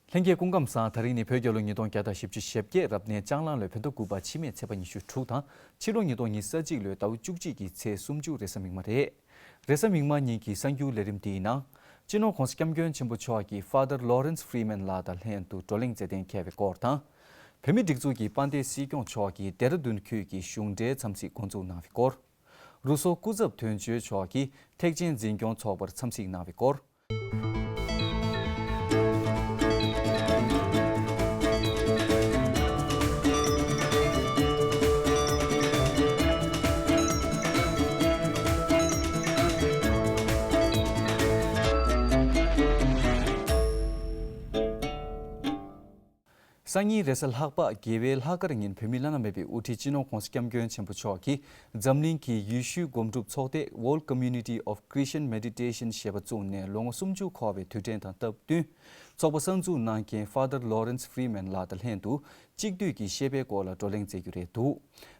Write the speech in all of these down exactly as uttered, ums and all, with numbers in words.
ལྷན་རྒྱས་སྐུ་ཁམས་བཟང་། དེ་རིང་ནི་བོད་རྒྱལ་ལོ་ཉིས་སྟོང་བརྒྱ་དང་བཞི་བཅུ་ཞེ་བརྒྱད་རབ་གནས་ལྕགས་གླང་ལོའི་བོད་ཟླ་དགུ་པ་ཕྱི་མའི་ཚེས་པ་ཉི་ཤུ་དྲུག་དང་ཕྱི་ལོ་ཉིས་སྟོང་ཉི་ཤུ་རྩ་གཅིག་ལོའི་ཟླ་བ་བཅུ་གཅིག་གི་ཚེས་སུམ་ཅུ་རེས་གཟའ་མིག་དམར་རེད། རེས་གཟའ་མིག་དམར་ཉིན་གྱི་གསར་འགྱུར་ལས་རིམ་འདིའི་ནང་། སྤྱི་ནོར་༧གོང་ས་༧སྐྱབས་མགོན་ཆེན་པོ་མཆོག་གིས་Father Lawrence Freeman ལགས་དང་ལྷན་དུ་བགྲོ་གླེང་མཛད་གཏན་འཁེལ་བའི་སྐོར་དང་། བོད་མིའི་སྒྲིག་འཛུགས་ཀྱི་དཔལ་ལྡན་སྲིད་སྐྱོང་མཆོག་གིས་ལྡེ་ར་ལྡུན་ཁུལ་གྱི་གཞུང་འབྲེལ་འཚམས་གཟིགས་འགོ་འཛུགས་གནང་བའི་སྐོར། རུ་སོག་སྐུ་ཚབ་དོན་གཅོད་མཆོག་གིས་ཐེག་ཆེན་འཛིན་སྐྱོང་ཚོགས་པར་འཚམས་གཟིགས་གནང་བའི་སྐོར། སང་ཉིན་རེས་གཟའ་ལྷག་པ་རྒྱལ་བའི་ལྷག་དཀར་ཉིན་བོད་མིའི་བླ་ན་མེད་པའི་དབུ་ཁྲིད་སྤྱི་ནོར་༧གོང་ས་༧སྐྱབས་མགོན་ཆེན་པོ་མཆོག་གིས་འཛམ་གླིང་གི་ཡེ་ཤུའི་སྒོམ་སྒྲུབ་ཚོགས་སྡེ་World Community of Christian Meditation ཞེས་པ་བཙུགས་ནས་ལོ་ངོ་སུམ་ཅུ་འཁོར་བའི་དུས་དྲན་དང་སྟབས་བསྟུན། ཚོགས་པ་གསར་འཛུགས་གནང་མཁན་Father Lawrence Freeman ལགས་དང་ལྷན་དུ་གཅིག་བསྡུས་ཀྱི་ཤེས་དཔལ་སྐོར་ལ་བགྲོ་གླེང་མཛད་རྒྱུ་རེད་འདུག་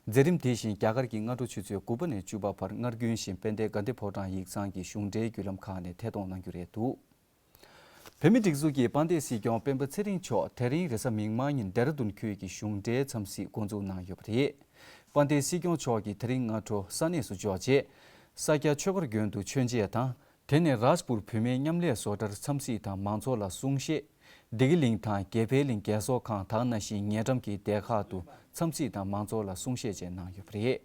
མཛད་རིམ་དེ་བཞིན་རྒྱ་གར་གྱི་སྔ་དྲོ་ཆུ་ཚོད་དགུ་པ་ནས་བཅུ་པ་བར་སྔར་རྒྱུན་བཞིན་དཔལ་ལྡན་དགའ་ལྡན་ཕོ་བྲང་ཡིག་ཚང་གི་གཞུང་འབྲེལ་བརྒྱུད་ལམ་ཁག་ནས་ཐད་གཏོང་གནང་རྒྱུ་རེད་འདུག་བོད་མིའི་སྒྲིག་འཛུགས་ཀྱི་དཔལ་ལྡན་སྲིད་སྐྱོང་སྤེན་པ་ཚེ་རིང་མཆོག་དེ་རིང་རེས་གཟའ་མིག་དམར་ཉིན་ལྡེ་ར་ལྡུན་ཁུལ་གྱི་གཞུང་འབྲེལ་འཚམས་གཟིགས་འགོ་འཛུགས་གནང་ཡོད་པ་རེད། དཔལ་ལྡན་སྲིད་སྐྱོང་མཆོག་གིས་དེ་རིང་སྔ་དྲོ་ས་གནས་སུ་འབྱོར་རྗེས། ས་སྐྱ་ཆོས་སྒར་དགོན་དུ་མཆོད་མཇལ་དང་། དེ་ནས་རཱཇ་པུར་བུད་མེད་མཉམ་ལས་བཟོ་གྲྭར་འཚམས་གཟིགས་དང་མང་ཚོགས་ལ་གསུང་བཤད། བདེ་སྐྱིད་གླིང་དང་དགེ་འཕེལ་གླིང་རྒས་གསོ་ཁང་དེ་ནང་བཞིན་ཉེ་འགྲམ་གྱི་སྡེ་ཁག་ཏུ་འཚམས་གཟིགས་དང་མང་ཚོགས་ལ་གསུང་བཤད་བཅས་གནང་ཡོད་པ་རེད།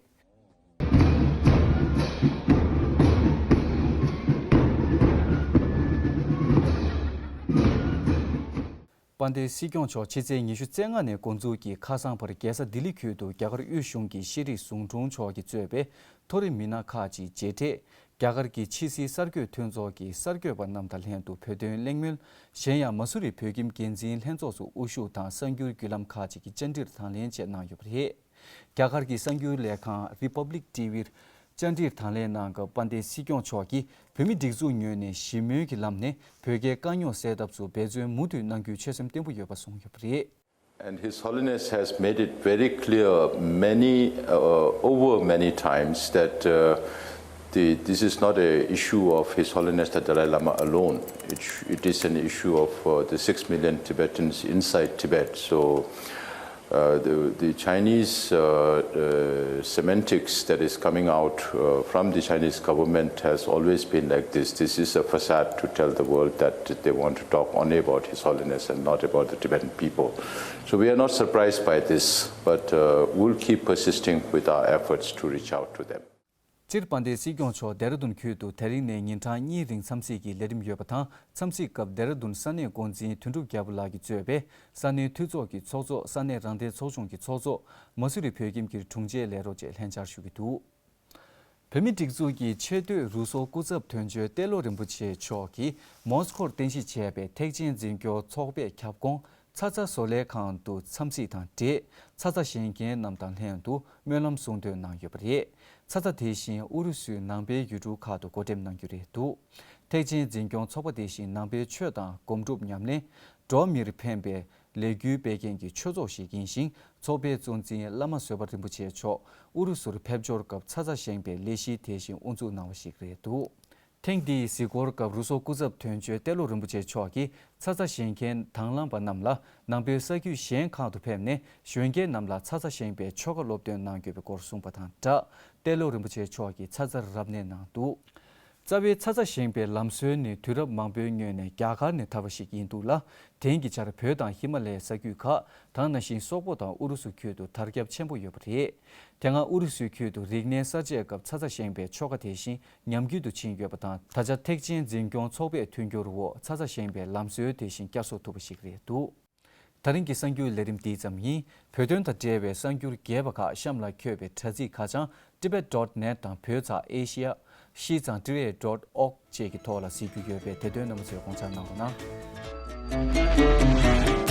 དཔལ་ལྡན་སྲིད་སྐྱོང་མཆོག་ཕྱི་ཚེས་ཉི་ཤུ་རྩ་ལྔ་ནས་འགོ་འཛུགས་ཀྱིས་ཁ་སང་བར་རྒྱལ་ས་ལྡི་ལི་ཁུལ་དུ་རྒྱ་གར་དབུས་གཞུང་གི་ཤེས་རིག་ཟུང་དྲུང་མཆོག་གིས་གཙོས་པའི་མཐོ་རིམ་མི་སྣ་ཁག་ཅིག་མཇལ་འཕྲད། རྒྱ་གར་གྱི་ཕྱི་སྲིད་གསར་འགོད་མཐུན་ཚོགས་ཀྱི་གསར་འགོད་པ་རྣམས་དང་ལྷན་དུ་བོད་དོན་གླེང་མོལ། གཞན་ཡང་མ་སུ་རི་བོད་ཁྱིམ་འགན་འཛིན་ལྷན་ཚོགས་སུ་དབུ་བཞུགས་དང་གསར་འགྱུར་བརྒྱུད་ལམ་ཁག་ཅིག་གི་བཅར་འདྲིར་དང་ལེན་བཅས་གནང་ཡོད་པ་རེད། རྒྱ་གར་གྱི་གསར་འགྱུར་ལས་ཁང་Republic ཊི་ཝི་ཡིར་བཅར་འདྲིར་དང་ལེན་གནང་སྐབས་དཔལ་ལྡན་སྲིད་སྐྱོང་མཆོག་གིས་བོད་མིའི་སྒྲིག་འཛུགས་ངོས་ནས་ཞི་མོལ་གྱི་ལམ་ནས་བོད་རྒྱའི་དཀའ་རྙོག་སེལ་ཐབས་སུ་འབད་བརྩོན་མུ་མཐུད་གནང་རྒྱུའི་ཆོད་སེམས་བརྟན་པོ་ཡོད་པ་གསུངས་ཡོད་པ་རེད། And His Holiness has made it very clear many, uh, over many times that, uh, the, this is not a issue of His Holiness the Dalai Lama alone. It, sh- it is an issue of, uh, the six million Tibetans inside Tibet. So, uh, the, the Chinese, uh, uh, semantics that is coming out, uh, from the Chinese government has always been like this. This is a facade to tell the world that they want to talk only about His Holiness and not about the Tibetan people. So we are not surprised by this, but, uh, we'll keep persisting with our efforts to reach out to them. སྤྱིར་དཔལ་ལྡན་སྲིད་སྐྱོང་མཆོག་ལྡེ་ར་ལྡུན་ཁུལ་དུ་དེ་རིང་ནས་ཉིན་གྲངས་གཉིས་རིང་འཚམས་གཟིགས་ཀྱི་ལས་རིམ་ཡོད་པ་དང་། འཚམས་གཟིགས་སྐབས་ལྡེ་ར་ལྡུན་ས་གནས་འགོ་འཛིན་དོན་གྲུབ་རྒྱལ་པོ་ལགས་ཀྱིས་གཙོས་པའི་ས་གནས་འཐུས་ཚོགས་ཀྱི་ཚོགས་གཙོ། ས་གནས་རང་བདེན་ཚོགས་ཆུང་གི་ཚོགས་གཙོ། མ་སུ་རི་བོད་ཁྱིམ་གྱི་དྲུང་ཆེ་ལས་རོགས་བཅས་ལྷན་བཅར་ཞུ་གི་འདུག་བོད་མིའི་སྒྲིག་འཛུགས་ཀྱི་ཆེས་མཐོའི་རུ་སོག་སྐུ་ཚབ་དོན་གཅོད་ཏེ་ལོ་རིན་པོ་ཆེ་མཆོག་གིས་མོ་སི་ཁོར་རྟེན་གཞི་བྱས་པའི་ཐེག་ཆེན་འཛིན་སྐྱོང་ཚོགས་པའི་ཁྱབ་ཁོངས་ཚ་ཚ་བཟོ་ལས་ཁང་དུ་འཚམས་གཟིགས་དང་འབྲེལ། ཚ་ཚ་བཞེངས་མཁན་རྣམས་དང་ལྷན་དུ་སྨོན་ལམ་གསུང་འདོན་གནང་ཡོད་པ་རེད། ཚ་ཚ་དེ་བཞིན་ཨུ་རུ་སུའི་ནང་པའི་ཡུལ་གྲུ་ཁག་ཏུ་བགོ་འགྲེམས་གནང་རྒྱུ་རེད་འདུག་ཐེག་ཆེན་འཛིན་སྐྱོང་ཚོགས་པ་དེ་བཞིན་ནང་པའི་ཆོས་དང་སྒོམ་སྒྲུབ་ཉམས་ལེན། འགྲོ་བ་མིར་ཕན་པའི་ལས་འགུལ་སྤེལ་མཁན་གྱི་ཆོས་ཚོགས་ཤིག་ཡིན་ཞིང་། ཚོགས་པའི་གཙོ་འཛིན་བླ་མ་བཟོད་པ་རིན་པོ་ཆེ་མཆོག་ཨུ་རུ་སུར་ཕེབས་འབྱོར་སྐབས་ཚ་ཚ་བཞེངས་པའི་ལས་གཞི་དེ་བཞིན་དབུ་འཛུགས་གནང་བ་ཞིག་རེད་འདུག་ཐེངས་འདིའི་གཟིགས་སྐོར་སྐབས་རུ་སོག་སྐུ་ཚབ་དོན་གཅོད་ཏེ་ལོ་རིན་པོ་ཆེ་མཆོག་གིས་ཚ་ཚ་བཞེངས་མཁན་དང་བླངས་པ་རྣམས་ལ་ནང་པའི་ས་རྒྱུད་གཞན་ཁག་ཏུ་ཕེབས་ནས་གཞོན་སྐྱེས་རྣམས་ལ་ཚ་ཚ་བཞེངས་པའི་ཆོ་ག་སློབ་སྟོན་གནང་དགོས་པའི་སྐོར་གསུངས་པ་དང་སྦྲགས། ཏེ་ལོ་རིན་པོ་ཆེ་མཆོག་གིས་ཚ་ཚར་རབ་གནས་གནང་འདུག་རྩ་བའི་ཚ་ཚ་བཞེངས་པའི་ལམ་སྲོལ་ནི་དུས་རབས་མང་པོའི་སྔོན་ནས་རྒྱ་གར་ནས་དར་བ་ཞིག་ཡིན་འདུག་ལ། དེང་གི་ཆར་བོད་དང་ཧི་མ་ལ་ཡའི་ས་རྒྱུད་ཁག་དེ་ནང་བཞིན་སོག་པོ་དང་ཨུ་རུ་སུ་ཁུལ་དུ་དར་ཁྱབ་ཆེན་པོ་ཡོད་པ་རེད། དེ་སྔ་ཨུ་རུ་སུའི་ཁུལ་དུ་རིག་གནས་གསར་བརྗེའི་སྐབས་ཚ་ཚ་བཞེངས་པའི་ཆོ་ག་དེ་བཞིན་ཉམས་རྒུད་དུ་ཕྱིན་ཡོད་པ་དང་། ད་ཆ་ཐེག་ཆེན་འཛིན་སྐྱོང་ཚོགས་པའི་མཐུན་འགྱུར་འོག་ཚ་ཚ་བཞེངས་པའི་ལམ་སྲོལ་དེ་བཞིན་བསྐྱར་གསོ་ཐུབ་པ་ཞིག་རེད་འདུག་ད་རིང་གི་གསར་འགྱུར་ལས་རིམ་འདི་ཙམ་ཡིན། བོད་དོན་དང་འབྲེལ་བའི་གསར་འགྱུར་རྒྱས་པ་ཁག་གཤམ་ལ་འཁོད་པའི་དྲ་ཚིགས་ཁ་བྱང་tibet dot net དང་བོད་ཚགས་asia ཤིས་ཙང་ཏི་རེ་dot org བཅས་ཀྱི་ཐོག་ལ་གཟིགས་རྒྱུ་ཡོད་པས་དེ་དོན་རྣམ་པ་ཚོས་དགོངས་འཇགས་གནང་རོགས་གནང་།